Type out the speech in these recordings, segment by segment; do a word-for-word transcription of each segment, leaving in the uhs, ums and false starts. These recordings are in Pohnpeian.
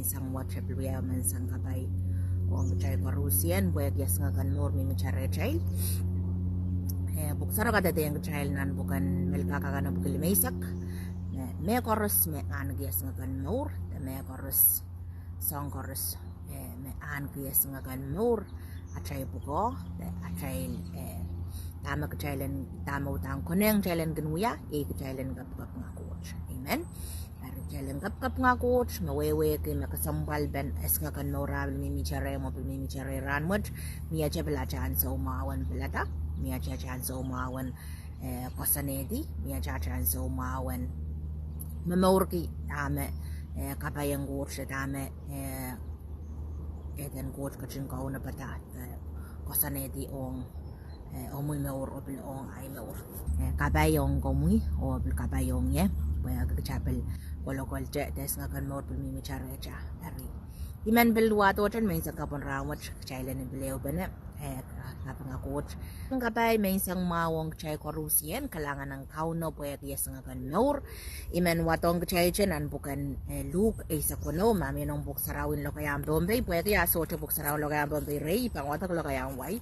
Sang wet e pil wia menseng kapai ong kitail koarusie, pwehki esingek en mour mihmihte rehtail. Eh, pwuhk sarawi kadehdehiong kitail nan pwuken Melkahka kan pwuhk limeisek, me, mehkoaros me ahneki esingek en mour, de mehkoaros, soahng koaros, eh, me ahneki esingek en mour, atail pwukoa, de atail, eh, dahme kitail en, dahme uhdahn konehng kitail en kin wia, iei kitail en kapikapinga Koht. Amen. Eri kitail en kapikapinga Koht, me wehwehki me kesempwalpen esingek en mour ah pil mihmihte rehmw oh pil mihmihte rehi rahnwet, mie te pil atail ansou mwahu en pilada, mie te atail ansou mwahu en, eh, koasoanehdi, mie te atail ansou mwahu en momourki dahme, eh, kapai en Koht, dahme, eh, eden Koht ketin kaunopada, eh, koasoanehdi ong, eh, omwi mour oh pil ong ahi mour. Eh, kapai ong komwi oh pil kapai ong ie, pwehki kitail pil kolokolte de esingek en mour pil mihmihte rehtail. Eri I men pil wahdohte menseng kapw en rahnwet, kitail en pil ehupene, eh, kapinga Koht. Kapai menseng mwahu ong kitail koarusie, kalahngan en Kauno pwehki esingek en mour. I men wadohng kitail te nan pwuken, eh, Luk eisek weneu, ma mie nohn pwuhk sarawi en lokaiahn Pohnpei, pwehki a sohte pwuhk sarawi lokaiahn Pohnpei rehi, I pahn wadek lokaiahn wai.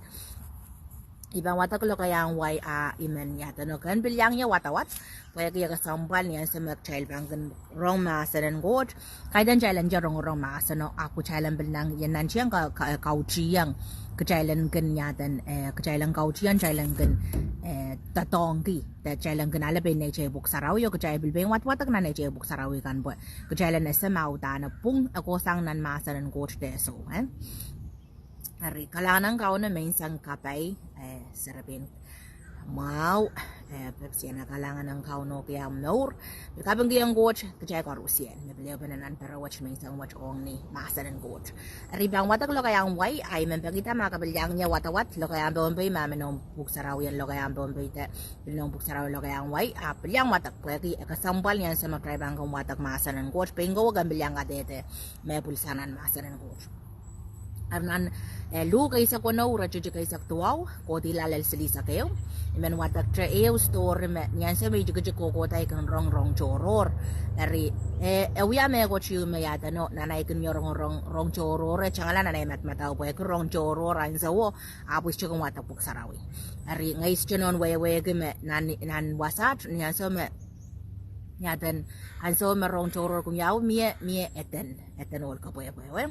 I pahn wadek lokaiahn wai a I men iadeno ken pil iang ie wadawad, pwehki e kesempwal ni ansou me kitail pahn kin rong mahsen en Koht. Kaidehn kitail en te rongorong mahseno, ahpw kitail en pil iang ie nantihong ka, ka, kautihong. Kitail en kin iadeno, eh, kitail en kautihong, kitail en kin, eh, doadoahngki. De kitail en kin ale pein neitail pwuhk sarawi, oh kitail pil pein wadwadek nan neitail pwuhk sarawi kan pwe kitail en ese ma uhdahn e pwung, e kohsang nan mahsen en Koht de soh, eh. Eri kalahngan en Kauno menseng kapai, eh, serepein mwahu, eh, pepsiana kalahngan en Kauno ki ah mour. Pil kapingkihong Koht kitail koarusie, me pil ehupene nan perewet menseng wet ong ni mahsen en Koht. Eri I pahn wadek lokaiahn wai, a I men pekida ma ke pil iang ie wadawad lokaiahn Pohnpei, ma me nohn pwuhk sarawi en lokaiahn Pohnpei de pil nohn pwuhk sarawi lokaiahn wai, a pil iang wadek pwehki e kesempwal ni ansou me kitail pahn kin wadek mahsen en Koht, pein kowe ken pil iang kadehde me pwilsang nan mahsen en Koht. Eri nan, eh, Luk eisek weneu, iretikitik eisek duwau, kohdihla lel silihsek ehu. I men wadekte ehu story me, ni ansou me I tikitik kohkohdo I kin rong rong tohrohr. Eri, eh, e wia mehkot ieu me iadeno, nan ahi kin mie rong rong, rong tohrohr, e tangala nan ahi madamadau pwehki rong tohrohr ansouo, ahpw I sohte kin wadek pwuhk sarawi. Eri ngehi sohte nohn wehwehki me, nan, nan wasaht, ni ansou me Iadeno, ansou me rong tohrohr kin wiawi, mie, mie eden, eden ohl kepwehpwe, eh.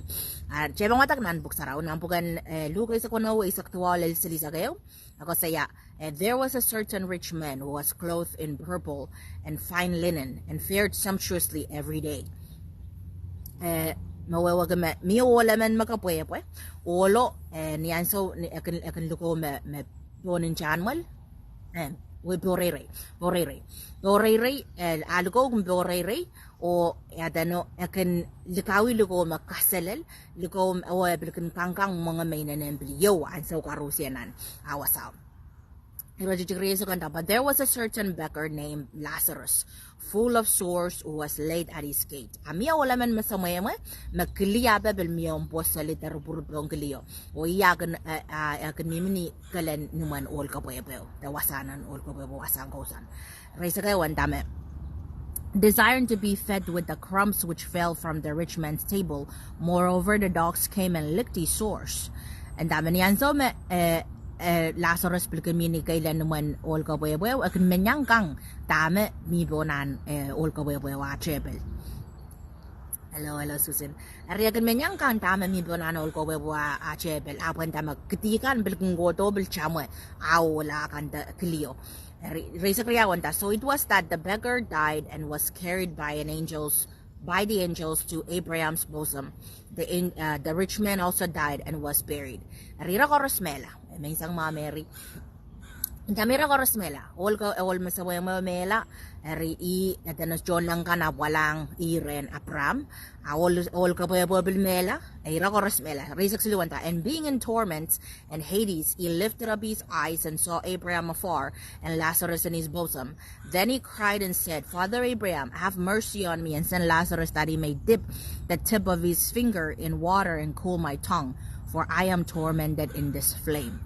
A, kitail pahn wadek nan pwuhk sarawi, nan pwuken, eh, Luk eisek weneu, eisek duwau lel silihsek ehu. E koasoia, eh, there was a certain rich man who was clothed in purple and fine linen and fared sumptuously every day. Eh, me wehwehki me, mie ohl emen me kepwehpwe, ohlo, eh, ni ansou, ni, e kin, e kin likou me, me pohn ntahn mwel, eh, wei, pohreirei, pohreirei. Pohreirei, eh, a likou kin pohreirei, oh, iadeno, e kin likawih likou me kaselel, likou, oh, e pil kin kangkang mwenge me inenen pil iou, ansou koarusie nan ah wasao. Iretikitik rieisek kanda, but there was a certain beggar named Lazarus, full of sores, who was laid at his gate. A mie ohl emen me semwehmwe, me kili ape pil mie omw pwoson de ripwurip pohn kilio. Oh ih e kin, eh, ah, e kin mihmi ni kelen nimwen ohl kepwehpwe, de wasahn ohl kepwehpwe, wasahn kousoan. Reisek ehu, e nda me, desiring to be fed with the crumbs which fell from the rich man's table. Moreover, the dogs came and licked his sores. E nda me ni ansou me, eh, eh, Lazarus pil kin mihmi ni kelen nimwen ohl kepwehpwe, e kin men iang kang dahme mi pohn ahn, eh, ohl kepwehpwe ah tepel. Hello, hello, Susan. Eri e kin men iang kang dahme mi pohn ahn ohl kepwehpwe ah tepel, ahpw e nda me kidi kan pil kin kohdo pil tamwe, ah ohla kan de kilio. Eri, reisek riau e nda, so it was that the beggar died and was carried by an angels, by the angels to Abraham's bosom. The an-, uh, the rich man also died and was buried. Eri ira koaros mehla, e menseng mwahu me eri. Nda me ira koaros mehla, ohl ke, ohl me semwehmwe mehla, eri ih, iadeno, tohnleng kan ahpw walahng ih rehn Abraham, a ohl, ohl kepwehpwe pil mehla, e ira koaros mehla. Reisek siluh e nda, and being in torment in Hades, he lifted up his eyes and saw Abraham afar and Lazarus in his bosom. Then he cried and said, Father Abraham, have mercy on me and send Lazarus that he may dip the tip of his finger in water and cool my tongue, for I am tormented in this flame.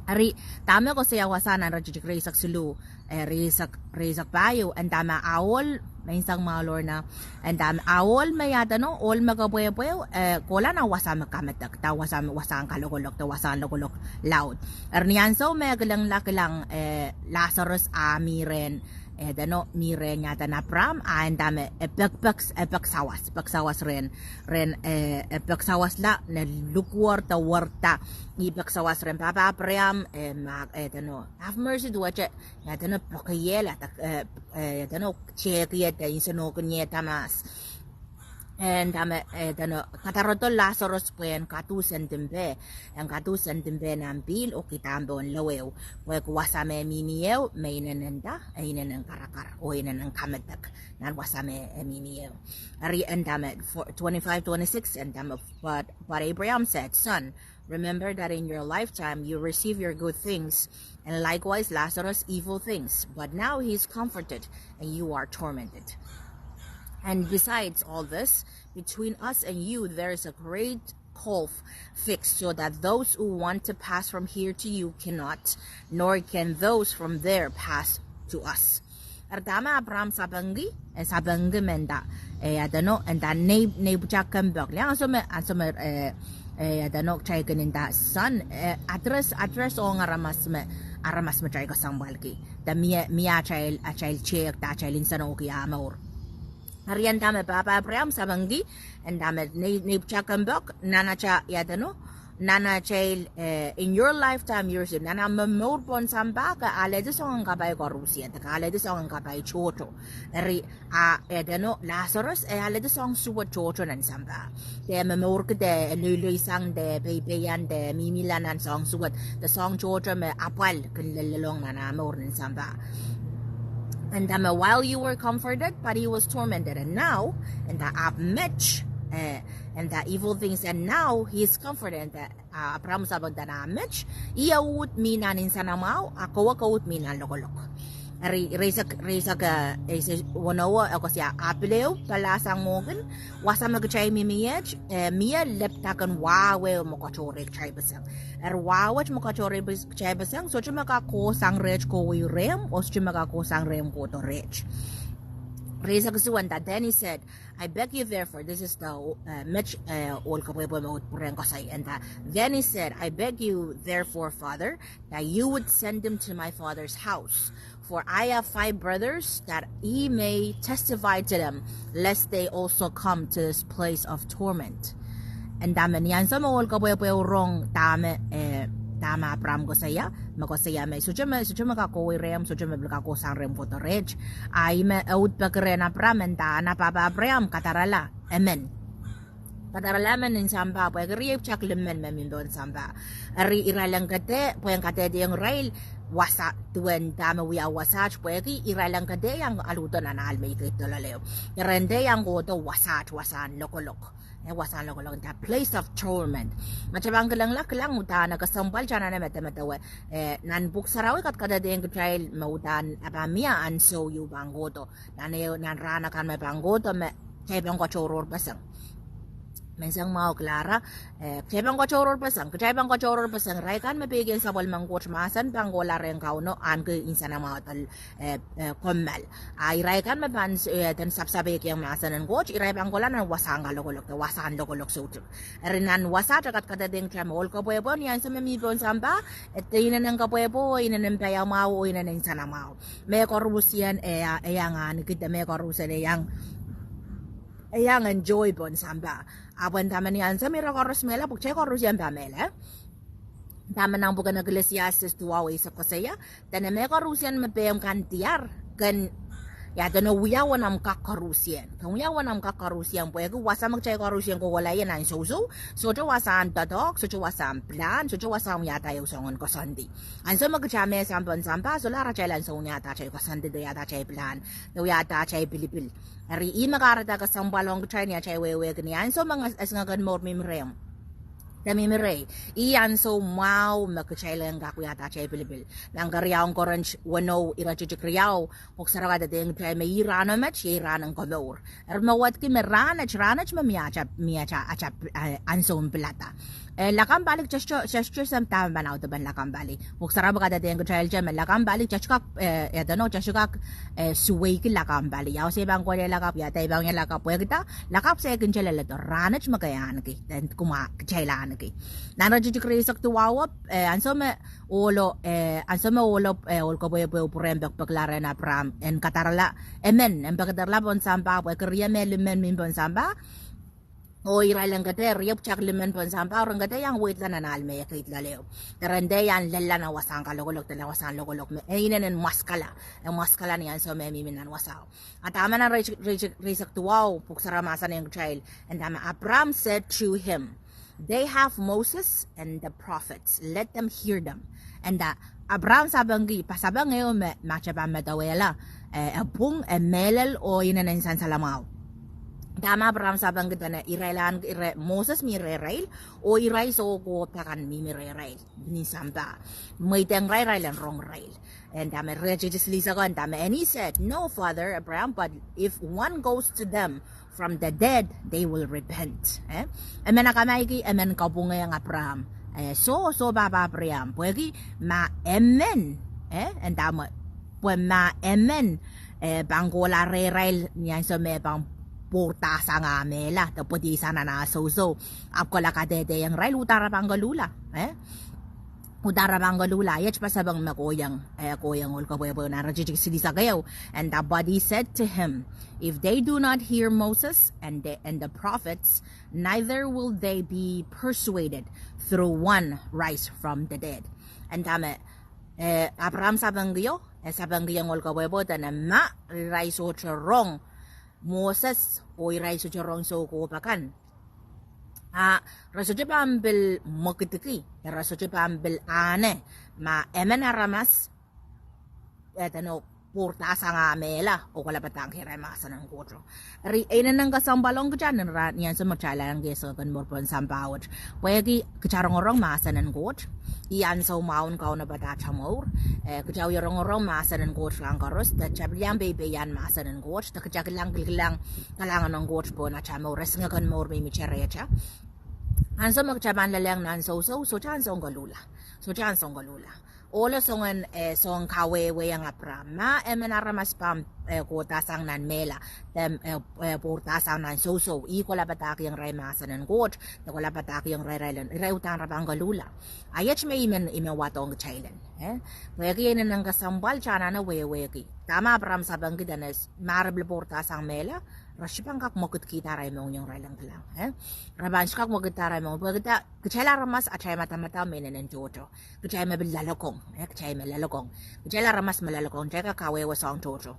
Eri, dahme koasoia wasa nan iretikitik reisek siluh, eh, reisek, reisek pahieu, e nda me a ohl, Menseng mwahu Lorna. And, um, a ohl me ia edeno, ohl me kepwehpweo, eh, kohla nan wasa me kamedek, da wasa me, wasahn kalokolok, da wasahn lokolok laud. Eri ni ansou me kilengla kilang, eh, Lasarus a mi rehn, eh, edeno, mi rehn ia edeno Abraham, a nda me, eh, pekpek, eh, pek sawas, pek sawas rehn, rehn, eh, eh, pek sawas la, ne lukuwer de werda, ih pek sawas rehn pahpa Abraham, eh, ma, eh, edeno, have mercy duwehte, ia edeno, pekeiehla, eh, eh, ia edeno, tehkieda, nsenohkin ie damas. And, um, eh, edeno, kadarodo Lasarus pwehn kaduh sendin peh, en kaduh sendin peh nan pihl, oh kihda pohn leweu. Pwehki wasa me mihmi ehu, me inenen da, eh, inenen karakar, oh inenen kamedek, nan wasa me, eh, mihmi ehu. Eri nda me, twenty-five, twenty-six, nda me, but, but Abraham said, "Son, remember that in your lifetime you receive your good things, and likewise Lazarus evil things. But now he is comforted, and you are tormented. And besides all this, between us and you there is a great gulf fixed, so that those who want to pass from here to you cannot, nor can those from there pass to us." Eri dahme Abraham sapengki, eh, sapengki me nda, eh, ia edeno, nda nei, nei pwutak kempoak. Lia ansou me, ansou me, eh, eh, ia edeno, kitail kin nda son, eh, address, address ong aramas me, aramas me kitail kesempwalki. Da mie, mie atail, atail tehk, da atail nsenohki ah mour. Eri nda me pahpa Abraham sapengki, nda me nei, nei pwutak kempoak, nan atail, ia edeno, nan atail, eh, in your lifetime, years, nan ah momour pohn sampah, ke alehdi soangen kapai koarusie, ke alehdi soangen kapai tohto. Eri, a, ia edeno, Lasarus, e alehdi soangen suwed tohto nan sampah. De momourki de, luiluisang de, peipeian de, mihmihla nan soangen suwed, de soangen tohto me apwal kin lellohng nan ah mour nan sampah. Nda me, while you were comforted, but he was tormented. And now, nda ahpw met, eh, nda evil things, and now he is comforted. Nda, ah, Abraham sapeng nda nan met, ih uhd mi nan nsenamwahu, a kowe ke uhd mi nan lokolok. Eri, ire eisek, ire eisek, eh, eisek weneu, e koasoia, a pil ehu pahla sang mwo kin, wasa me kitail mihmi iet, eh, mie lepdakin wahu ehu me katohrei kitail peseng. Eri wahu wet me katohrei pes-, kitail peseng, sohte me kak kohsang reht kohwei rehmw, oh sohte me kak kohsang rehmw kohdo reht. Ire eisek isuh nda, then he said, I beg you therefore, this is the, uh, met, uh, ohl kepwehpwe me uhd pwurehng koasoi, nda, then he said, I beg you therefore, Father, that you would send him to my father's house, for I have five brothers, that he may testify to them, lest they also come to this place of torment. Nda me ni ansou me ohl kepwehpwe rong dahme, eh, dahme Abraham koasoia, me koasoia me, sohte me, sohte me kak kohwei rehmw, sohte me pil kak kohsang rehmw kohdo reht. A ih me e uhd peki rehn Abraham, nda, Ahn pahpa Abraham, kadarala emen. Kadarala emen nin sampah, pwehki riei pwutak limen me mi pohn sampah. Eri irail en kadeh, pwehn kadehdehiong irail wasa, duwen dahme wia wasaht, pwehki irail en kadeh iang aludo nan ahl me I keid dolloleo. Irail en dehr iang kohdo wasaht, wasahn lokolok. Eh, wasahn lokolok, the place of torment. Ma kitail pahn kilengla, kilang uhdahn kesempwal kitail anahne medemedewe. Eh, nan Pwuhk Sarawi kadkadehdehng kitail me uhdahn e pahn mie ansou ieu pahn kohdo. Nan ehu, nan rahn akan me pahn kohdo me kitail pahn katohrohrpeseng. Menseng mwahu Clara, eh, kitail pahn katohrohrpeseng, kitail pahn katohrohrpeseng, irail kan me peikiong sapwellimen Koht mahsen pahn kohla rehn Kauno ahneki nsenamwahu de, eh, eh, kommoal. A irail kan me pahn, eh, den sapsapeikiong mahsen en Koht, irail pahn kohla nan wasahn kalokolok, de wasahn lokolok soutuk. Eri nan wasaht e kadkadehdehng kitail me ohl kepwehpwe, ni ansou me mi pohn sampah, e de inenen kepwehpwe, inenen paiamwahu, oh inenen nsenamwahu. Mehkoaruhsie e, e iang ahneki, de mehkoaruhsie e iang, e iang enjoy pohn sampah. Ahpw nda me ni ansou me ira koaros mehla, pwe kitail koaruhsie pahn mehla. Dahme nan pwuken Ecclesiastes duwau eisek koasoia, dene mehkoaruhsie me pehm kan diar, ken, ia edeno, wia uwen omw kak koaruhsie. Ken wia uwen omw kak koaruhsie, pwehki wasa me kitail koaruhsie kohkohla ie nan sousou, sohte wasahn doadoahk, sohte wasahn pilahn, sohte wasahn wiahda ehu soangen koasoandi. Ansou me kitail mehsang pohn sampah, solahr atail ansou wiahda atail koasoandi, de wiahda atail pilahn, de wiahda atail pilipil. Eri ih me kahrehda kesempwal ong kitail ni atail wehwehki ni ansou me esingek en mour mihmi rehmw, de mihmi rehi. Ih ansou mwahu me kitail en kak wiahda atail pilipil. Nan keriaun Korint weneu, iretikitik riau, Pwuhk Sarawi kadehdehiong kitail me ih rahno met, iei rahn en komour. Eri me wadki me rahnwet, rahnwet me mie atail, mie atail, atail, eh, ansoun pilada. Eh, lakapw pali, kitail sohte, sohte sohte dahme pahn audepen lakapw pali. Pwuhk Sarawi kadehdehiong kitail me lakapw pali, kitail sohte kak, eh, edeno, kitail sohte kak, eh, suweiki lakapw pali. Ia wasa I pahn kohla lakapw, ia dahme I pahn wia lakapw, pwehki dah, lakapw se kin tala leledo, rahnwet me ke ahneki, de kumwa kitail ahneki. Nan iretikitik rieisek duwau, eh, ansou me ohlo, eh, ansou me ohlo, eh, ohl kepwehpweo pwurehng pekipekla rehn Apraam, en kadarala emen, en pekederla pohn sampah, pwehki rie me limen mihmi pohn sampah, oh irail en kak rie pwutak limen pohn sampah, oh ren kak iang weidla nan ahl me e keid loale. De ren kak iang lella nan wasahn kalokolok, de nan wasahn lokolok me, e inenen mwaskala, e mwaskala ni ansou me e mihmi nan wasao. A dahme nan iretikitik rieisek duwau, Pwuhk Sarawi mahsanihong kitail, and dahme Apraam said to him, "They have Moses and the prophets. Let them hear them." And, ah, Apraam sapengki, pasapeng ehu me, ma kitail pahn medewehla, eh, e pwung, e mehlel, oh inenen sansal mwahu. Dahme Apraam sapengki dene, irail ahneki, irail, Moses mih rehrail, oh irail soukohp akan mihmi rehrail ni sampah. Mweidehng irail, irail en rong irail. And dahme iretikitik silihsek ko, and dahme, and he said, "No, Father Abraham, but if one goes to them from the dead, they will repent." Eh? Emen akamaiki, emen kapwungehng Apraam. Eh, soh, soh, pahpa Apraam. Pwehki ma emen, eh, and dahme, pwe ma emen, eh, pahn kohla rehrail ni ansou me pahn pwourdasang ah mehla, de pwedisang nan ah sousou, ahpw kohla kadehdehiong irail, uhdahn re pahn koluhla, eh? Uhdahn re pahn koluhla, iet pasapeng me kohieng, eh, kohieng ohl kepwehpweo nan iretikitik silihsek ehu. And the body said to him, "If they do not hear Moses and the, and the prophets, neither will they be persuaded through one rise from the dead." And dahme, eh, Apraam sapengkio, eh, sapengkihong ohl kepwehpweo dene ma irail sohte rong Moses, oh irail sohte rong soukohp akan, a re sohte pahn pil mwekidki, re sohte pahn pil ahne, ma emen aramas, edeno, pwourdasang ah mehla, oh kohla padahngki irail mahsen en Koht. Eri e inenen kesempwal ong kitail nan rahn, ni ansou me kitail ahneki sekeken mour pohn sampah wet. Pwehki kitail rongorong mahsen en Koht, ih ansou mwahu en kaunopada atail mour. Eh, kitail wie rongorong mahsen en Koht rahn koaros, de kitail pil iang peipeian mahsen en Koht, de kitail kilang, kilikilang kalahngan en Koht pohn atail mour, re sekeken mour me mihmihte rehtail. Ansou me kitail pahn lelehng nan sousou, sohte ansou en koluhla. Sohte ansou en koluhla. Ohlo soangen, eh, soangen kawehwehiong Apraam. Ma emen aramas pahn, eh, kohdasang nan mehla, de, eh, eh, pwourdasang nan sousou, ih kohla padahkihong irail mahsen en Koht, de kohla padahkihong irail, irail en, irail uhdahn re pahn koluhla. A iet me I men, I men wadohng kitail en, eh? Pwehki e inenen kesempwal kitail anahne wehwehki. Dahme Apraam sapengki dene, ma re pil pwourdasang mehla, re sohte pahn kak mwekidkihda arail mohngiong, irail en kilang, eh? Re pahn sohte kak mwekidda arail mohngiong. Pwehki kitail aramas atail madamadau me inenen tohto. Kitail me pil loalokong, eh, kitail me loalokong. Kitail aramas me loalokong, kitail kak kawehwe soahng tohto.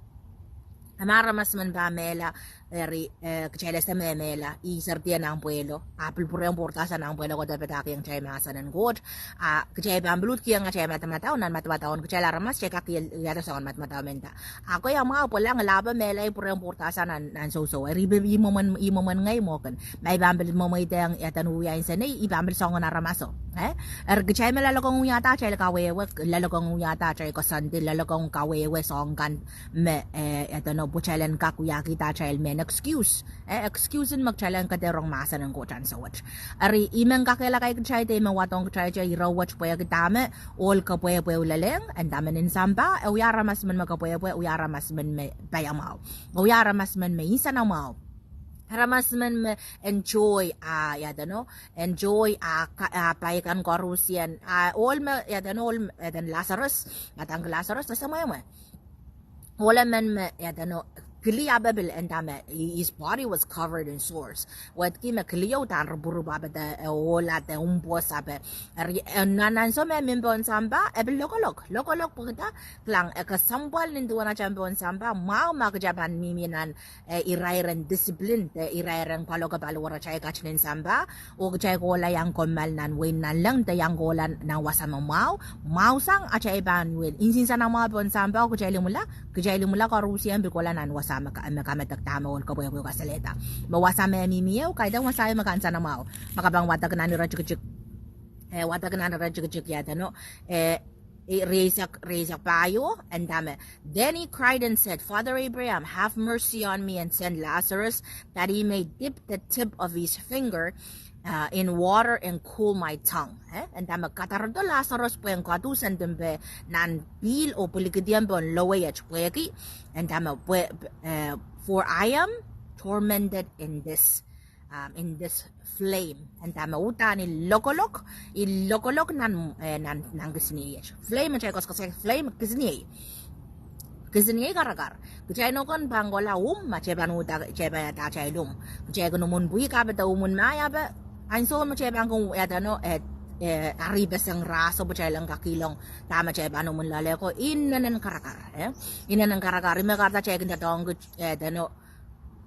A ma aramas men pahn mehla, eri, eh, kitail ese me mehla, ih seridi nan pwehlo, a pil pwurehng pwourdasang nan pwehlo kohdo padahkihong kitail mahsen en Koht, a kitail pahn pil uhd kihong atail madamadau, nan madamadau en kitail aramas, kitail kak iel, iada soangen madamadau me nda, a koia mwahu pwe leng lahpo mehla I pwurehng pwourdasang nan, nan sousou, eri I pil, I mwomwen, I mwomwen ngehi mwo kin. Ma I pahn pil mwomwen idehng, ia duwen wia insenei, I pahn pil soangen aramaso. Eh? Eri kitail me loalokong wiahda atail kawehwe, loalokong wiahda atail koasoandi, loalokong kawehwe soahng kan me, eh, ia duwen pwe kitail en kak wiahkihda atail mehn excuse. Eh, excuse en me kitail en kak rong mahsen en Koht ansou wet. Eri I men kakehlaka kitail de I men wadohng kitail ire wet pwehki dahme ohl kepwehpweo lelehng, and dahme nin sampah, e wia aramas men me kepwehpwe, e wia aramas men me paiamwahu. E wia aramas men me insenamwahu. Aramas men me enjoy, ah, ia duwen, enjoy, ah, ka-, ah, pai kan koarusie, ah, ohl me, ia duwen, ohl, ia duwen Lazarus, ia duwen Lazarus, de semwehmwe. Ohl emen me, ia duwen, kili ape pil, and dahme, his body was covered in sores. Wehwehki me kilio uhdahn rupurup ape de, eh, ohla de umpwos ape. Eri, eh, nan ansou me mihmi pohn sampah, e pil lokolok, lokolok pwehki dah, kilang, e kesempwal nin duwen atail pohn sampah, mwahu ma kitail pahn mihmi nan eh, irair en discipline, de irair en kaloke paliwaratail kat nin sampah, oh kitail kohla iang kommoal nan wehin nanleng, de iang kohla nan wasa me mwahu, mwahusang atail pahn wie insenamwahu pohn sampah, oh kitail imwila, kitail imwila koarusie pil kohla nan wasa me ka-, me kamedek dahme ohl kepwehpweo kasalehda. Me wasa me mihmi ie, kaidehn wasa me kansenamwahu. Ma ke pahn wadek nan iretikitik, eh, wadek nan iretikitik ia duwen, eh, eh, rieisek, rieisek pahieu, e nda me, Then he cried and said, 'Father Abraham, have mercy on me and send Lazarus, that he may dip the tip of his finger, uh, in water and cool my tongue.' Eh, e nda me kadarodo Lazarus pwehn kodu sendin peh nan pihl oh pwilikihdiong pohn lowe iet pwehki, e nda me pwe-, eh, 'For I am tormented in this, um, in this flame.' E nda me uhdahn I lokolok, I lokolok nan, eh, nan, nan kisiniei. Flame, kitail koasoakoasoia flame, kisiniei. Kisiniei karakar. Kitail nohn pahn kohla umw, ma kitail pahn uhda, kitail pahn iada atail umw. Kitail kin umwun pwihk, ahpw de umwun mahi, ahpw ansou me kitail pahn kin iadeno, eh, eh, aripeseng rahso pwe kitail en kak kihlong dahme kitail pahn umwun loale ko, inenen karakar, eh? Inenen karakar. Ih me kahrehda kitail kin doadoahngki, eh, deno,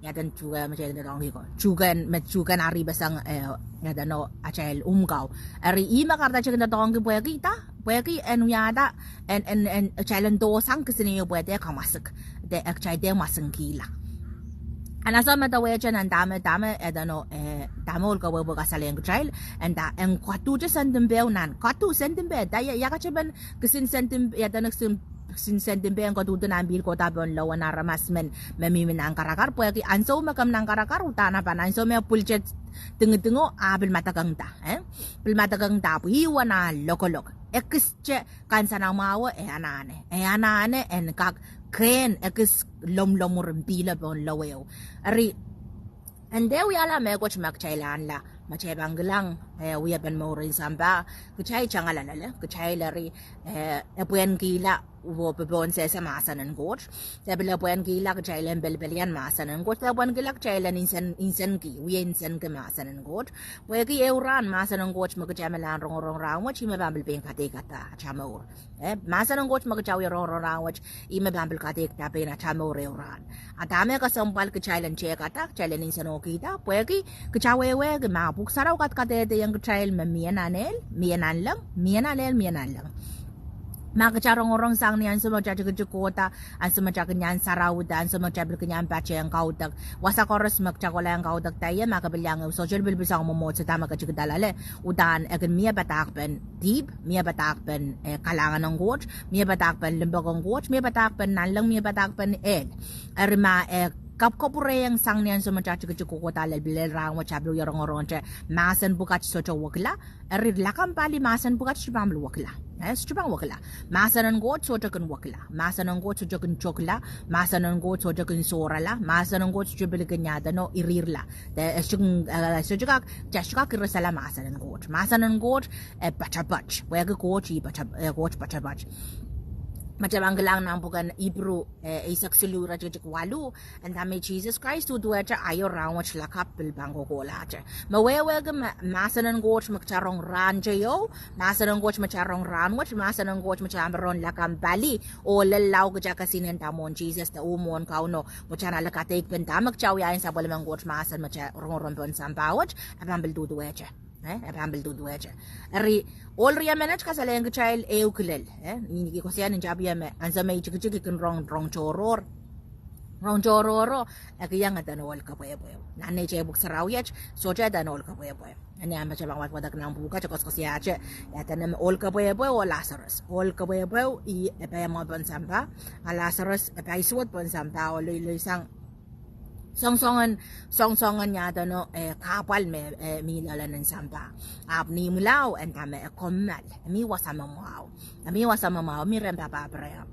ia duwen tuhke me kitail kin doadoahngki ko. Tuhke, me tuhke en aripeseng, eh, ia deno atail umw kau. Eri ih me kahrehda kitail kin doadoahngki pwehki da, pwehki en wiahda, en, en, en, kitail en dohsang kisiniei pwe de kamwasik. De, eh, kitail de mwasingkihla. A ansou me de wehte nan dahme, dahme, ia deno, eh, dahme ohl kepwehpwe kasalehiong kitail, e nda en koduhte sendin peh nan, kodu sendin peh, da ia, ia katepen kisin sendin, ia deno kisin kisin sendin peh en koduhte nan pihl kohda pohn lowen aramas men, me mihmi nan karakar, pwehki ansou me komw nan karakar, uhdahn a pahn ansou me pwilte dingidingo, a pil madekengda, eh? Pil madekengda, pwe ih uwen a lokolok. Ekiste kansenamwahu, e anahne. E anahne, en kak kehn ekis lomwlomwur en pihlo pohn loweo. Eri, e nda wiahla mehkot me kitail anahne, ma kitail pahn kilang, eh, wiepen mouren sampah, kitail tangala loale, kitail eri, eh, e pwehn kihla, oh popohn sehse mahsen en Koht. De pil e pwehn kihla kitail en pelipelian mahsen en Koht. De pwehn kihla kitail en nsen, nsenki, wie nsenki mahsen en Koht. Pwehki ehu rahn mahsen en Koht me kitail me lahn rongorong rahn wet, ih me pahn pil pein kadeikada atail mour. Eh, mahsen en Koht me kitail wie rongorong rahn wet, ih me pahn pil kadeikada pein atail mour ehu rahn. A dahme kesempwal kitail en tehkada, kitail en nsenohkihda, pwehki kitail wehwehki ma Pwuhk Sarawi kadehdehiong kitail me mie nan ehl, mie nanleng, mie nan ehl, mie nanleng. Ma kitail rongorong sang ni ansou me kitail tikitik kohda, ansou me kitail kin iang sarawihda, ansou me kitail pil kin iang patehng kaudok. Wasa koaros me kitail kohla en kaudok da ie, ma ke pil iang ehu sohte lipilipil sang mwomwohdiso da me ke tikida loale, uhdahn e kin mie padahkpen dihp, mie padahkpen, eh, kalahngan en Koht, mie padahkpen limpoak en Koht, mie padahkpen nanleng, mie padahkpen ehl. Eri ma, eh, kapwukapwurehiong sang ni ansou me kitail tikitik kohkohda lel pil rahn wet, kitail pil wie rongorongte mahsen pwukat sohte wekila, eri lakapw pali mahsen pwukat sohte pahn pil wekila. Eh, sohte pahn wekila. Mahsen en Koht sohte kin wekila. Mahsen en Koht sohte kin tokila. Mahsen en Koht sohte kin sohrala. Mahsen en Koht sohte pil kin iadeno irirla. De, eh, sohte kin, eh, sohte kak, kitail sohte kak irisala mahsen en Koht. Mahsen en Koht, eh, poatopoat. Pwehki Koht ih poat-, eh, Koht poatopoat. Ma kitail pahn kilang nan pwuken Ipru, eh, eisek siluh iretikitik waluh, e nda me Sises Krais duduwehte aio, rahnwet, lakapw pil pahn kohkohlahte. Me wehwehki me mahsen en Koht me kitail rong rahnteio, mahsen en Koht me kitail rong rahnwet, mahsen en Koht me kitail pahn rong lakapw pali, oh lel lao kitail kesihnen da mwohn Sises de uh mwohn Kauno, pwe kitail en ale kadeikpen da me kitail wia en sapwellimen Koht mahsen me kitail rongorong pohn sampah wet, e pahn pil duduwehte. Eh, e pahn pil duduwehte. Eri, ohl riemenet kasalehiong kitail ehu kilel, eh, ni, ni koasoia ni tapio me, ansou me I tikitik I kin rong, rong tohrohr. Rong tohrohro, e kihong eden ohl kepwehpweo. Nan neitail pwuhk sarawi et, sohte eden ohl kepwehpweo. Eni ahme kitail pahn wadwadek nan pwukat, e koasoakoasoiahte, eden ohl kepwehpweo oh Lasarus. Ohl kepwehpweo, ih e pahn mwahu pohn sampah, a Lasarus e pahn isuwed pohn sampah, oh loiloisang soangsoangen, soangsoangen iadeno, eh, kahpwal me, eh, mi loalen en sampah. Ahpw ni imwilahn, e nda me e kommoal, e mi wasa me mwahu. E mi wasa me mwahu, mi rehn pahpa Apraam.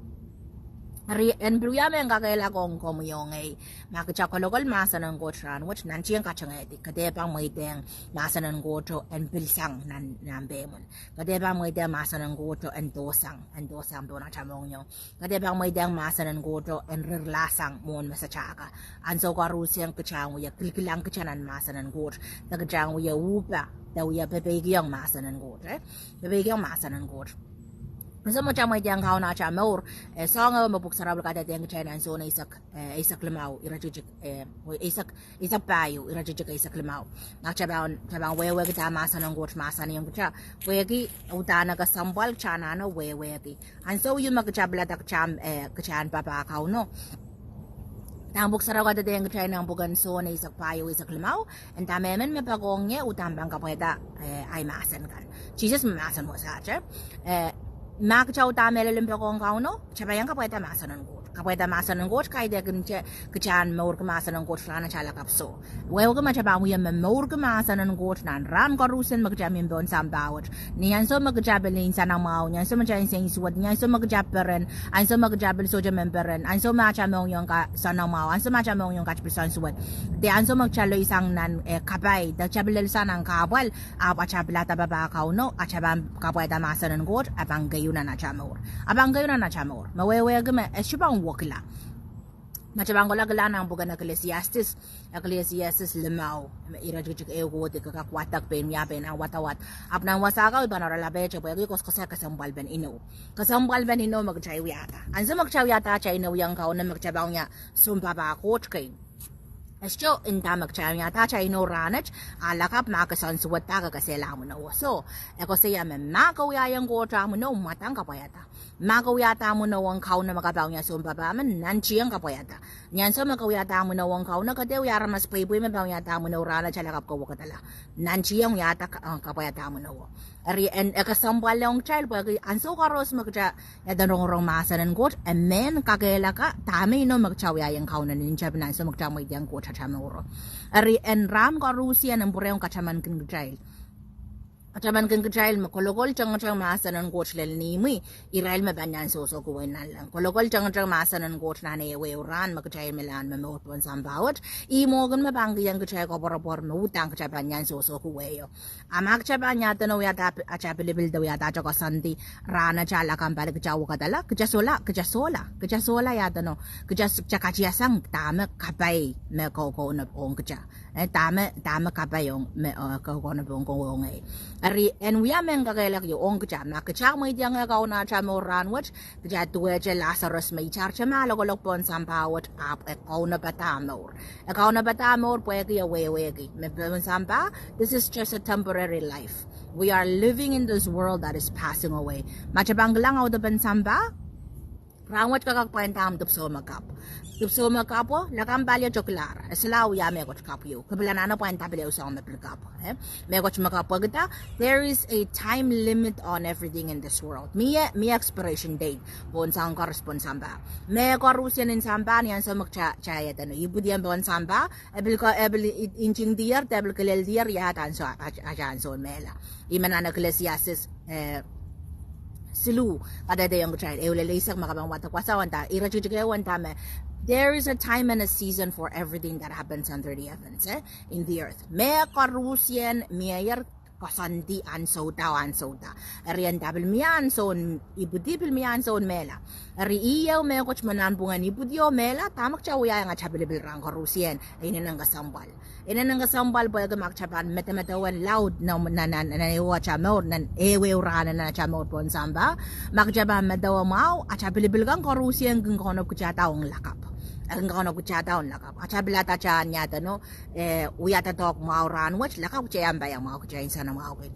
Eri, en pil wia mehn kakehlaka ong komwi oh ngehi. Ma kitail kolokol mahsen en Koht rahnwet, nantihong katengehdi. Ke dehr pahn mweidehng mahsen en Kohto en pil sang nan, nan pehmwen. Ke dehr pahn mweidehng mahsen en Kohto en dohsang, en dohsang pohn atail mohngiong. Ke dehr pahn mweidehng mahsen en Kohto en rirlahsang mwohn mesatail kan. Ansou koaruhsie kitail en wie kilkilang kitail nan mahsen en Koht. De kitail en wie uhpah, de wie pepeikiong mahsen en Koht, eh? Pepeikiong mahsen en Koht. Ansou me kitail mweidehng Kauno atail mour, eh, soahng ehu me pwuhk sarawi kadehdehiong kitail nan Sohn eisek, eh, eisek limau, iretikitik, eh, eisek, eisek pahieu, iretikitik eisek limau. Ma kitail pahn, kitail pahn wehwehki da mahsen en Koht mahsanihong kitail. Pwehki uhdahn kesempwal kitail anahne wehwehki. Ansou ieu me kitail pilada kitail, eh, kitail en papah Kauno. Dahme pwuhk sarawi kadehdehiong kitail nan pwuken Sohn eisek pahieu eisek limau, e nda me emen me poakohng ie uhdahn pahn kapwaiada, eh, ahi mahsen kan. Sises me mahsen wasa te, eh, Ma kitail uhdahn mehlel en poakohng Kauno, kitail pahn iang kapwaiada mahsen en Koht. Kapwaiada mahsen en Koht kaidehkin kitail en mourki mahsen en Koht rahnwet, a lakapw soh. Wehwehki ma kitail pahn wia me mourki mahsen en Koht nan rahn koaruhsie me kitail mihmi pohn sampah wet. Ni ansou me kitail pil nsenamwahu, ni ansou me kitail nsensuwed, ni ansou me kitail peren, ansou me kitail pil sohte men peren, ansou me atail mohngiong kasanamwahu, ansou me atail mohngiong kat pil nsensuwed, de ansou me kitail lelohsang nan, eh, kapai, de kitail pil lelohsang nan kahpwal, ahpw atail pilada papah Kauno, atail pahn kapwaiada mahsen en Koht, a pahn keieu nan atail mour. A pahn keieu nan atail mour. Me wehwehki me e sohte pahn wekila. Ma kitail pahn kohla kilang nan pwuken Ecclesiastes, Ecclesiastes limau, me iretikitik ehu kohdi, ke kak wadek pein wia pein ahmw wadawad. Ahpw nan wasa kan I pahn oaralapihte pwehki koasoakoasoia kesempwalpen inou. Kesempwalpen inou me kitail wiahda. Ansou me kitail wiahda atail inouiong Kauno, me kitail pahn wia sounpapah Koht kei. E sohte nda me kitail wiahda atail inou rahnwet, a lakapw ma ke nsensuwedda, ke kesehla ahmw inowo. So, e koasoia me ma ke wiahiong Koht ahmw inou, mwadang kapwaiada. Ma ke wiahda ahmw inou ong Kauno, me ke pahn wia sounpapah men, nantihong kapwaiada. Ni ansou me ke wiahda ahmw inou ong Kauno, ke dehr wia aramas pweipwei me pahn wiahda ahmw inou rahnwet, a lakapw ke wekidala. Nantihong wiahda ka-, eh, kapwaiada ahmw inowo. Eri en, e kesempwal ong kitail pwehki ansou koaros me kitail iang rongorong mahsen en Koht, e men kakehlaka dahme inou me kitail wiahiong Kauno ni tapin ansou me kitail mweidohng Koht atail mouro. Eri en rahn koaruhsie en pwurehng katamankin kitail. Katamankin kitail me kolokol tengeteng mahsen en Koht lel imwi, irail me pahn iang sohsohki wehi nanleng. Kolokol tengeteng mahsen en Koht nan ehuehu rahn me kitail mehlel en momour pohn sampah wet, ih mwomwen me pahn kihong kitail koapworopwor me uhdahn kitail pahn iang sohsohki wehio. A ma kitail pahn iang dene wiahda atail pilipil de wiahda atail koasoandi rahnwet, a lakapw pali kitail wekidala, kitail sohla, kitail sohla, kitail sohla iang dene, kitail, kitail katiasang dahme kapai me kaukaunop ong kitail. Eh, dahme, dahme kapai ong me, eh, kaukaunop ong kowe ong ngehi. Eri en wia mehn kakehlaka ong kitail, ma kitail mweidohng Kauno atail mour rahnwet, kitail duwehte Lasarus me itarete mah lokolok pohn sampah wet, ahpw e kaunopada mour. E kaunopada mour pwehki e wehwehki me pohn sampah, this is just a temporary life. We are living in this world that is passing away. Ma kitail pahn kilang audepen sampah, rahnwet ke kak pwainda ahmw dipwisou me kapw. Dipwisou me kapwo, lakapw pali e tokilahr. E solahr wia mehkot kapw ieu. Ke pil anahne pwainda pil ehu soahng me pil kapw. Eh? Mehkot me kapw wekida, there is a time limit on everything in this world. Mie, mie expiration date pohn soahng koaros pohn sampah. Mehkoaruhsie ni sampah, ni ansou me kitail, kitail iang dene ipwidi pohn sampah, e pil ko, e pil i-, ntingdier, de pil kileldier, iahd ansou, a, a, a, ansou mehla. I men nan Ecclesiastes, eh, siluh, kadehdehiong kitail, ehu lel eisek, ma ke pahn wadek wasa wet, iretikitik ehu wet me, there is a time and a season for everything that happens under the heavens, eh, in the earth. Mehkoaruhsie mieier koasoandi ansouda, ansouda. Eri e nda pil mie ansoun ipwidi, pil mie ansoun mehla. Eri ih ehu mehkot me nanpwungen ipwidi oh mehla, dahme kitail wiahiong atail pilipil rahn koaruhsie, e inenen kesempwal. Inenen kesempwal pwehki ma kitail pahn medemedewe laud nan, nan, nan, nan ehu atail mour, nan ehuehu rahn nan atail mour pohn sampah, ma kitail pahn medewe mwahu, atail pilipil kan koaruhsie kin kaunopada ong lakapw. Kin kaunopada ong lakapw. Atail pilada kitail iang dene, eh, wia doadoahk mwahu rahnwet, lakapw kitail iang paiamwahu, kitail nsenamwahuki.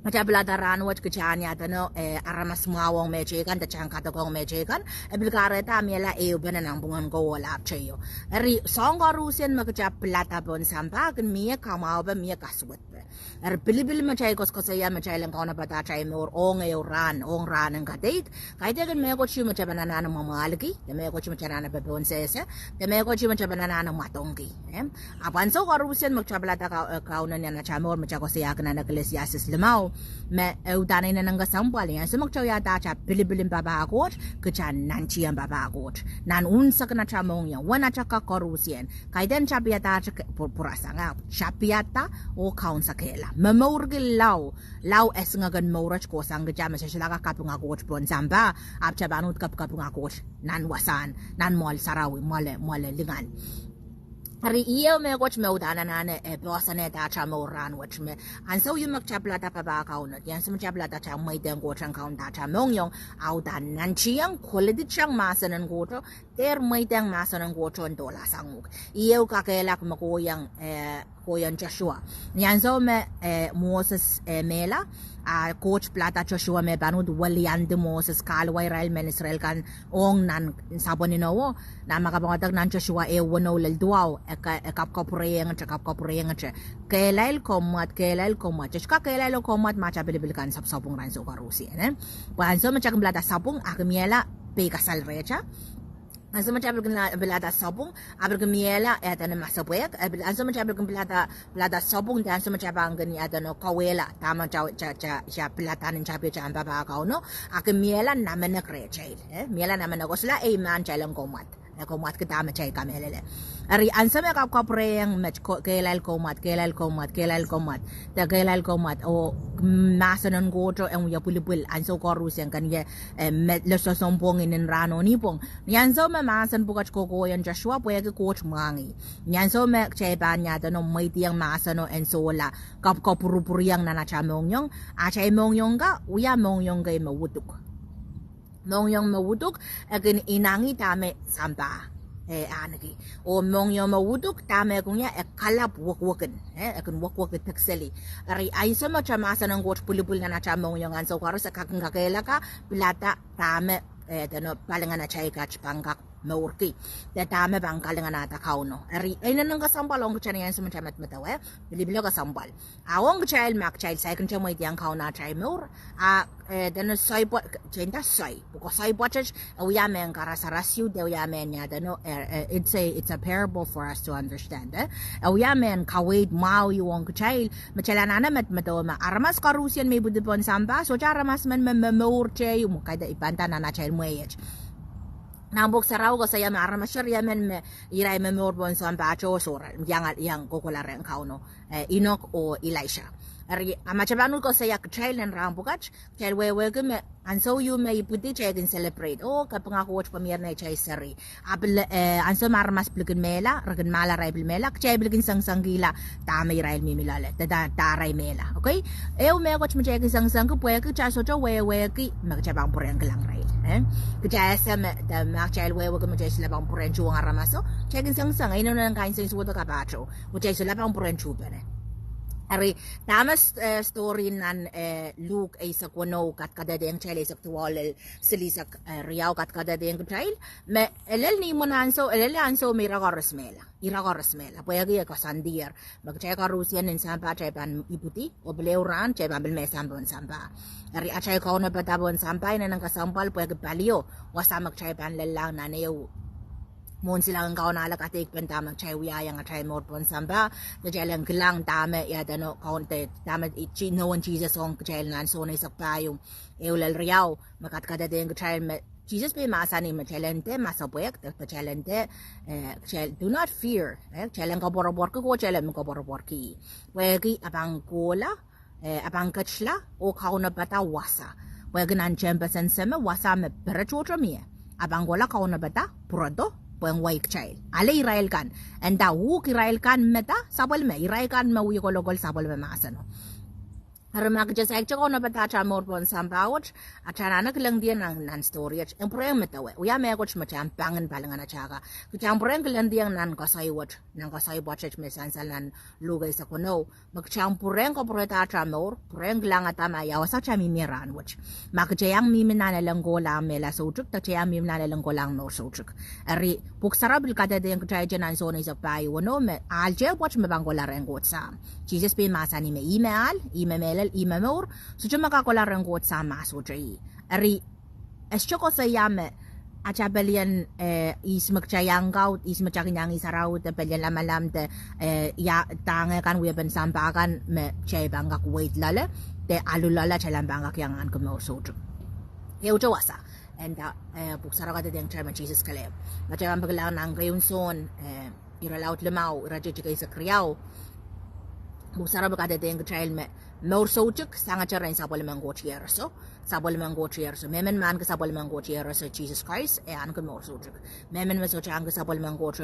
Atail pilada rahnwet kitail iang dene, eh, aramas mwahu ong mehteikan, de kitail kadek ong mehteikan, e pil kahrehda miehla ehupene nanpwungen kowe oh lahpw teio. Eri soahng koaruhsie me kitail pilada pohn sampah, kin mie kamwahupe, mie kasuwedpe. Eri pilipil me kitail koasoakoasoia me kitail en kaunopada atail mour ong ehu rahn, ong rahn en kadeik, kaidehkin mehkot ieu me kitail pahn anahne mwamwahlki, de mehkot ieu me kitail anahne popohnsehse, de mehkot ieu me kitail pahn anahne mwadangki. Eh? Ahpw ansou koaruhsie me kitail pilada Kau-, eh, Kauno ni atail mour, me kitail koasoiahki nan Ecclesiastes limau, me e uhdahn inenen kesempwal, ni ansou me kitail wiahda atail pilipil en papah Koht, kitail nantihong papah Koht. Nan unsek en atail mohngiong, uwen atail kak koaruhsie, kaidehn tapiada atail ke-, pw-, pwurasang, ahpw tapiada oh kaunsekehla. Momourki lao, lao esingek en mour wet kohsang kitail, me kitail sohla kak kapinga Koht pohn sampah, ahpw kitail pahn uhd kapikapinga Koht nan wasahn, nan mwoahl sarawi, mwoale, mwoale lingan. Eri ih ehu mehkot me uhdahn anahne, eh, poahsoanehda atail mour rahnwet me, ansou ieu me kitail pilada papah Kauno, ni ansou me kitail pilada atail mweidohng Koht en kaunda atail mohngiong, a uhdahn nantihong, koledi tang mahsen en Koht, dehr mweidohng mahsen en Koht en dohlahsang uhk. Ih ehu kakehlaka me kohiong, eh, kohiong Sosua. Ni ansou me, eh, Moses, eh, mehla, a Koht pilada Sosua me pahn uhd weliandi Moses kahluwa irail mehn Israel kan ong nan sapwen inowo, nan ma ke pahn wadek nan Sosua ehu weneu lel duwau, Ka, eh, kapwukapwurehiongete, kapwukapwurehiongete. Kehlail komwad, kehlail komwad. Te ka kehlail oh komwad ma atail pilipil kan sapsapwung rahn ansou koarusie, eh? Pwe ansou me atail kin pilada sapwung, a kin miehla peikasal rehtail. Ansou me atail pil kin la-, pilada sapwung, a pil kin miehla, eh, dene masepwehk, eh, pil-, ansou me atail pil kin pilada, pilada sapwung, de ansou me atail pahn kin, eh, dene kauwehla, dahme atail, atail, atail, atail pilada nin atail pil atail papah Kauno, a kin miehla namenek rehtail, eh? Miehla namenek, oh solahr ei mahn atail en komwad. E komwadki dahme atail kamehlele. Eri ansou me kapwukapwurehiong met ko-, kehlail komwad, kehlail komwad, kehlail komwad, de kehlail komwad, oh, mm, mahsen en Koht en wie pwilipwil, ansou koarusie ken ie, eh, me lososompwong nin rahn oh nipwong. Ni ansou me mahsen pwukat kokohwei en Sosua pwehki Koht mwahngih. Ni ansou me kitail pahn, eh, dene mweidohng mahseno en sohla, kapwukapwurupwuriong nan atail mohngiong, atail mohngiong ka, wia mohngiong kei me uduk. Mohngiong me uduk, e kin inangih dahme sampah, eh, ahneki. Oh mohngiong me uduk, dahme e kin wia, e kalapw wekwekin, eh, e kin wekweki dekseli. Eri ansou me atail mahsen en Koht pwilipwil nan atail mohngiong ansou koaros, e kak kin kakehlaka, pilada dahme, eh, dene palingehn atail kat pahn kak mourki. De dahme pahn kalinganahda Kauno. Eri, e inenen kesempwal ong kitail ni ansou me atail medemedewe, pilipil kesempwal. A ong kitail ma kitail saikinte mweidohng Kauno atail mour, a, eh, dene soai pwa-, teinda soai. Pwe soai pwoatet, e wia mehn karasaras ieu, de wia mehn, eh, dene, eh, eh, it's a, it's a parable for us to understand, eh? E wia mehn kaweid mwahu ieu ong kitail, me kitail anahne medemedewe me aramas koarusie me ipwidi pohn sampah, sohte aramas men me, me momour teieu, me kaidehn i pahn nda nan atail mwehiet. Nan Pwuhk Sarawi koasoia me aramas riemen me irail momour pohn sampah tohto, sohte iang, iang kohkohla rehn Kauno, eh, Inok oh Elaisa. Eri, a ma kitail pahn uhd koasoia kitail nan rahn pwukat, kitail wehwehki me ansou ieu me ipwidi kitail kin celebrate. Oh, kapinga Koht pwe mie neitail seri. A pil, eh, ansou me aramas pil kin mehla, re kin mahla arail pil mehla, kitail pil kin sengisengkihla dahme irail mihmi loale, de da, da arail mehla. Okay? Ehu mehkot me kitail kin sengisengki pwehki kitail sohte wehwehki me kitail pahn pwurehng kilang irail, eh? Kitail ese me, de ma kitail wehwehki me kitail solahr pahn pwurehng tuhwong aramaso, kitail kin sengiseng, e inenen kain sensuwed ka pahtou, kitail solahr pahn pwurehng tuhpene. Eri, dahme s-, eh, story nan, eh, Luk eisek weneu kadkadehdehng kitail, eisek duwau lel silihsek, eh, riau kadkadehdehng kitail, me e lel ni imwen ansou, e lel ansou me ira koaros mehla. Ira koaros mehla. Pwehki e koasoandier me kitail koarusie nin sampah kitail pahn ipwidi, oh pil ehu rahn kitail pahn pil mehsang pohn sampah. Eri atail kaunopada pohn sampah inenen kesempwal pwehki palio, wasa me kitail pahn lellahng nan ehu mwohn silangin Kauno ale kadeikpen dahme kitail wiahiong atail mour pohn sampah, de kitail en kilang dahme, eh, dene Kaun-, de, dahme, i-, nohwen Sises ong kitail nan Sohn eisek pahieu, ehu lel riau, me kadkadehdehng kitail me Sises pein mahsanih me kitail en dehr masepwehk, de, de kitail en dehr, eh, kitail, do not fear, eh, kitail en koapworopworki Koht, kitail en koapworopworki. Pwehki a pahn kohla, eh, a pahn ketla, oh kaunopada wasa. Pwehki nan tehnpesen Seme wasa me pere tohto mie. A pahn kohla kaunopada pwurodo, pwehn wai kitail. Ale irail kan. E nda uhk irail kan me da, sapwellime, irail kan me wie kolokol sapwellime mahseno. Eri ma kitail saikinte kaunopada atail mour pohn sampah wet, atail anahne kilengdiong nan, nan story wet, en pwurehng medewe, wia mehkot me kitail pahn kin palingehn atail ka. Kitail pwurehng kilengdiong nan koasoi wet, nan koasoi pwoatet me sansal nan Luk eisek weneu, me kitail pwurehng kapwurehda atail mour, pwurehng kilangada ma ia wasa kitail mihmi ie rahn wet. Ma kitail iang mihmi nan elen kohlahng mehla soutuk, de kitail iang mihmi nan elen kohlahng mour soutuk. Eri, Pwuhk Sarawi pil kadehdehng kitail nan Sohn eisek pahieu weneu me ahl te pwoat me pahn kohla rehn Koht Sahm. Sises pein mahsanih me ih me ahl, ih me mehlel, ih me mour, sohte me kak kohla rehn Koht Sahm ma sohte ih. Eri, e sohte koasoia me atail pelien, eh, ihs me kitail iang kaud, ihs me kitail kin iang ihs araud, de pelien lamalam, de, eh, ia, dahme kan wiepen sampah kan me kitail pahn kak weid loale, de alu loale kitail en pahn kak iang ahneki mour soutuk. Ehute wasa. E nda, eh, Pwuhk Sarawi kadehdehng kitail me Sises kelehpw. Ma kitail pahn pil kilang nan keieun Sohn, eh, irelaud limau, iretikitik eisek riau. Pwuhk Sarawi kadehdehng kitail me mour soutuk sangete rehn sapwellimen Koht Iehroso. Sapwellimen Koht Iehroso. Mehmen me ahneki sapwellimen Koht Iehroso, Sises Krais, e ahneki mour soutuk. Mehmen me sohte ahneki sapwellimen Koht,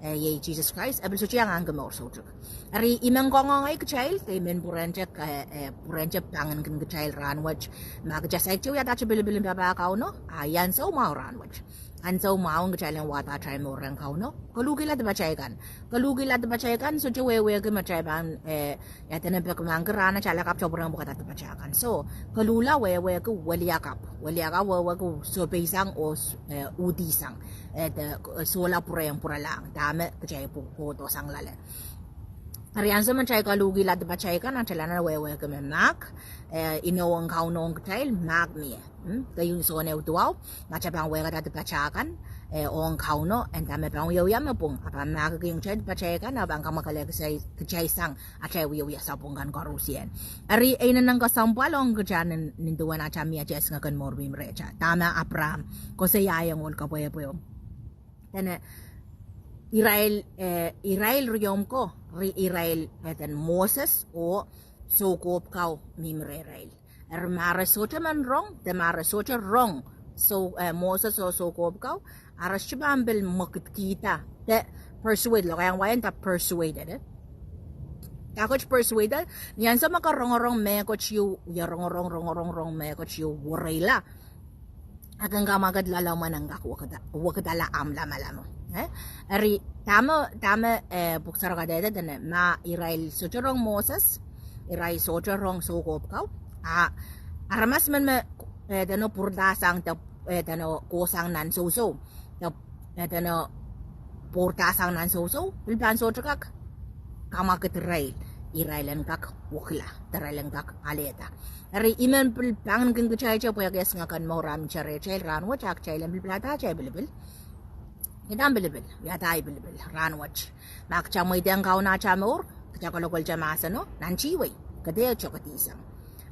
eh, iei Sises Krais, e pil sohte iang ahneki mour soutuk. Eri I men kangoange kitail, de I men pwurehngte, eh, eh, pwurehngte pangin kin kitail rahn wet. Ma kitail saikinte wiahda atail pilipil en papah Kauno, a I ansou mwahu rahn wet. Ansou mwahu kitail en wahda atail mour rehn Kauno. Koluhkihla dipatail kan. Koluhkihla dipatail kan, sohte wehwehki me kitail pahn, eh, ia dene peki mahkki rahn wet, a lakapw tohto pwurehng pwukada dipatail kan. So, koluhla wehwehki weliakapw. Weliakapw wehwehki sohpeisang oh, eh, uhdihsang. eh, de, eh, sohla pwurehng pwuralahng, dahme kitail pwukoa kohdo sang loale. Eri ansou me kitail koluhkihla dipatail kan, atail anahne wehwehki me mahk, eh, inowohng Kauno ong kitail, mahk mie. Hmm? Keieun Sohn ehu duwau, ma kitail pahn wehkada dipatail kan, eh, ong Kauno, e nda me pahn wiewia me pwung, a pahn mahkikihong kitail dipatail kan, a pahn kamwakelehki kitail, kitail sang atail wiewia sapwung kan koarusie. Eri e inenen kesempwal ong kitail nin, nin duwen atail mie atail singakin mour mihmi rehtail. Dahme Apraam koasoiaiong ohl kepwehpweo. Dene, irail, eh, irail riomw ko, ri-, irail, eh, dene Moses oh soukohp kau mihmi rehrail. Eri ma re sohte men rong, de ma re sohte rong, sou, eh, Moses oh soukohp kau, a re sohte pahn pil mwekidkihda, de persuade, lokaiahn wai en nda persuaded, eh. Dahkot persuaded, ni ansou me ke rongorong mehkot ieu, ie rongorong, rongorong, rong mehkot ieu, wereila. A kin kamwakid loalomw en kak wekida-, wekidala ahmw lamalam. Eh? Eri dahme, dahme, eh, Pwuhk Sarawi kadehde dene, ma irail sohte rong Moses, irail sohte rong soukohp kau, a, aramas men me, eh, dene pwurda sang de, eh, dene kohsang nan sousou, de, eh, dene pwurda sang nan sousou, pil pahn sohte kak kamwakid irail, irail en kak wekila, de irail en kak alehda. Eri I men pil pangin kin kitail te pwehki e singakin mour ahmw te rehtail rahnwet, a kitail en pil pilada atail pilipil. Kitail en pilipil, wiahda ahi pilipil rahnwet. Ma kitail mweidehng Kauno atail mour, kitail kolokolte mahseno, nantihwei, ke dehr te kedihsang.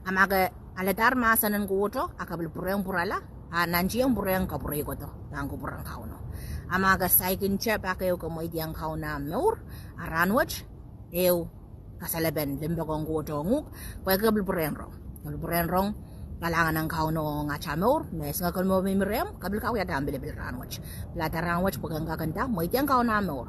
A ma ke alehdahr mahsen en Koht, a ke pil pwurehng pwurala, a nantihong pwurehng kapwureikodo, pahn kupwuren Kauno. A ma ke saikinte pak ehu ke mweidehng Kauno ahmw mour, a rahnwet, ehu kasalepen limpoak en Koht ong uhk, pwe ke pil pwurehng rong. Ke pil pwurehng rong kalahngan en Kauno ong atail mour, me singakin mour mihmi rehmw, ke pil kak wiahda ahmw pilipil rahnwet. Pilada rahnwet pwe ke kak nda, mweidehng Kauno ahmw mour.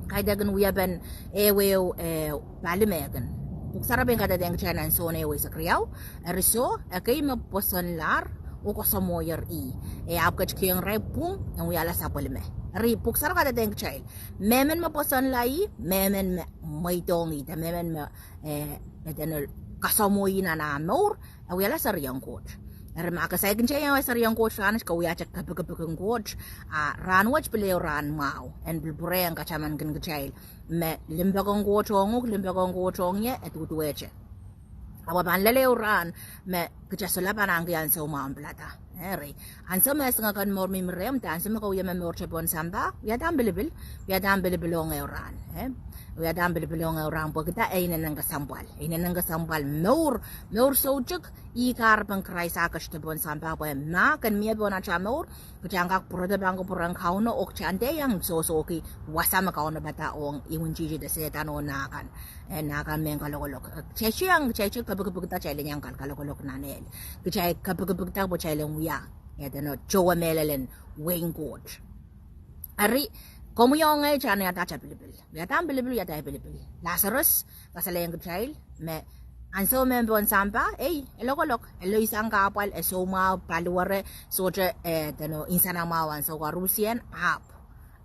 Kaidehkin wiepen ehu ehu, eh, pali me kin. Pwuhk Sarawi pein kadehdehng kitail nan Sohn ehu eisek riau, eri soh, ekei me pwosonlahr, oh koasoamwohier ih, e ahpw ketikihong irail pwung en wiahla sapwellime. Eri Pwuhk Sarawi kadehdehng kitail, mehmen me pwosonla ih, mehmen me mweidohng ih, de mehmen me, eh, e dene koasoamwohie nan ah mour, e wiahla serien Koht. Eri ma ke saikinte iang wia serien Koht rahnwet, ke wiahte kepikipik en Koht, a rahnwet pil ehu rahn mwahu, en pil pwurehng katamankin kitail, me limpoak en Koht ong uhk, limpoak en Koht ong ie, e duduwehte. Ahpw e pahn lel ehu rahn me kitail solahr pahn ahneki ansou mwahu en pilada. Eri ansou me e singakin mour mihmi rehmw, de ansou me ke wia me mourte pohn sampah, wiahda ahmw pilipil, wiahda ahmw pilipil ong ehu rahn, eh? Wiahda ahmw pilipil ong ehu rahn pwehki e inenen kesempwal. E inenen kesempwal mour, mour soutuk, ih kahrepen Krais ah ketide pohn sampah pwe ma ken mie pohn atail mour, kitail en kak pwurehng pahn kupwuren Kauno, oh kitail en dehr iang sohsohki wasa me kaunopada ong imwintihti de Sehdan oh nah kan, eh, nah kan mehn kalokolok. Eh, kitail iang, kitail kepikipikda, kitail en iang kal kalokolok nan ehl. Kitail kepikipikda pwe kitail en wia, eh, dene towe mehlel en wehin Koht. Eri, komwi oh ngehi kitail en wiahda atail pilipil. Wiahda ahmw pilipil, wiahda ahi pilipil. Lasarus kasalehiong kitail me ansou me e pohn sampah, ei, e lokolok, e loisang kahpwal, e soumwahu, paliwere, sohte, eh, dene insenamwahu ansou koarusie, ahpw,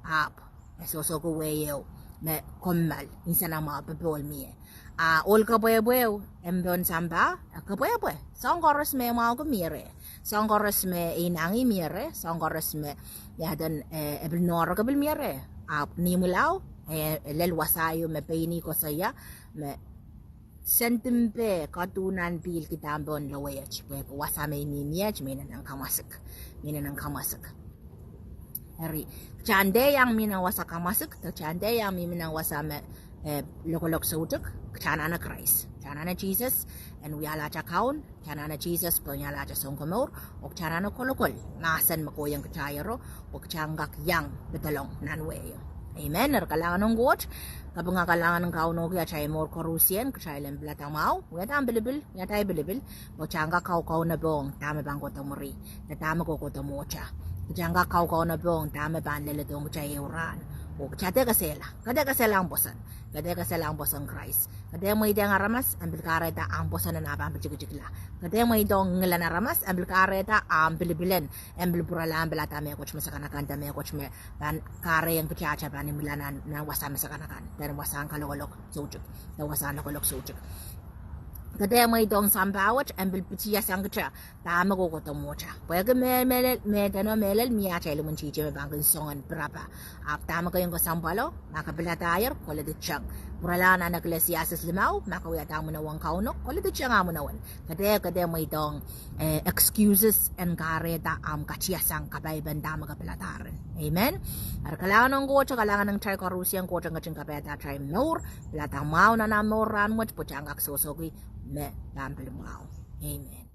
ahpw e sohsohki wehi ehu me kommoal, insenamwahu, popohl mie. A ohl kepwehpweo, e pohn sampah, e kepwehpwe. Soahng koaros me e mwahuki mie reh. Soahng koaros me e inangih mie reh. Soahng koaros me, ia eden, eh, e pil noahrok pil mie reh. Ahpw ni imwilahu, eh, e lel wasa ieu me pein ih koasoia, me sendin peh kaduhnan pihl kidahn pohn lowehiet, pwehki wasa me I mihmi iet, me inenen kamwasik. Me inenen kamwasik. Eri, kitail en dehr iang mih nan wasa kamwasik, de kitail en dehr iang mihmi nan wasa me, eh, lokolok soutuk, kitail anahne Krais. Kitail anahne Sises en wiahla atail kaun, kitail anahne Sises pwe en wiahla atail Sounkomour, oh kitail anahne kolokol mahsen me kohieng kitail ero, oh kitail en kak iang pedolong nan wehio. Amen. Eri kalahngan en Koht, kapinga kalahngan en Kauno ki atail mour koarusie, kitail en pilada mwahu, wiahda ahmw pilipil, wiahda ahi pilipil, pwe kitail en kak kaukaunopohng dahme pahn kohdo mwuri, de dahme kohkohdo mwohtail. Kitail en kak kaukaunopohng dahme pahn leledohng kitail ehu rahn. Oh kitail dehr kesehla, ke dehr kesehla ahmw pwoson, ke dehr kesehla ahmw pwoson Krais. Ke dehr mweidehng aramas en pil kahrehda ahmw pwoson en ah pahn pil tikitikla. Ke dehr mweidehng ngilen aramas en pil kahrehda ahmw pilipilen en pil pwurala, en pilada mehkot me sakanakan, de mehkot me pahn kahrehiong kitail atail pahn imwila nan, nan wasa me sakanakan, de wasahn kalokolok soutuk, de wasahn lokolok soutuk. Ke dehr mweidohng sampah wet en pil pitihasang kitail dahme kohkohdo mwohtail. Pwehki me, mehlel, me deno mehlel mie atail imwintihti me pahn kin soangen pirapa. Ahpw dahme ke en kesempwalo, ma ke piladahr, koledi teng. Pwuralahng nan Eklesiastes limau, ma ke wiahda mwohn Kauno, koledi teng omw mwohn. Ke dehr, ke dehr mweidohng, eh, excuses en kahrehda ahmw katihasang kapaipen dahme ke piladahr. Amen. Eri kalahngan ong Koht, kalahngan ong kitail koarusie, Koht en ketin kapaiada atail mour, pilada mwahu nan ahmw mour rahnwet, pwe kitail en kak sohsohki me pahn pil mwahu. Amen.